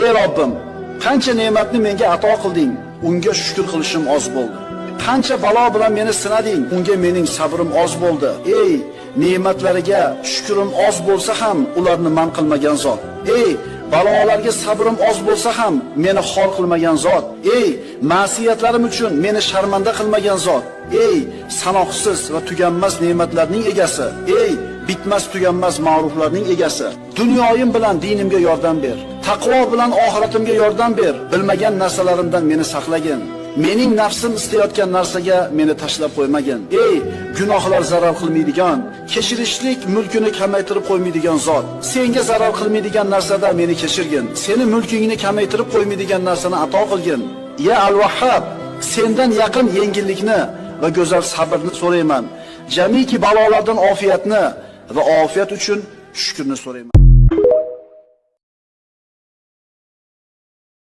Ey Robbim, qancha ne'matni menga ato qilding, unga shukr qilishim oz bo'ldi. Qancha balo bilan meni sinading, unga mening sabrim oz bo'ldi. Ey ne'matlariga shukrim oz bo'lsa ham ularni man qilmagan zot. Ey balolarga sabrim oz bo'lsa ham meni xor qilmagan zot. Ey ma'siyatlarim uchun meni sharmanda qilmagan zot. Ey sanoqsiz va tuganmas ne'matlarning egasi. Ey bitmas tuganmas ma'ruflarning egasi. Dunyoyim bilan dinimga yordam ber. Taqvo bilan oxiratimga yordam ber. Bilmagan narsalarimdan meni saqlagin. Mening nafsim istayotgan narsaga meni tashlab qo'ymagin. Ey gunohlar zarar qilmaydigan, kechirishlik mulkini kamaytirib qo'ymaydigan zot. Senga zarar qilmaydigan narsada meni kechirgin. Seni mulkingni kamaytirib qo'ymaydigan narsani ato qilgin. Ya Al-Vahhab, sendan yaqin yengillikni va go'zal sabrni so'rayman. Jamiki balolardan ofiyatni va ofiyat uchun shukrni so'rayman.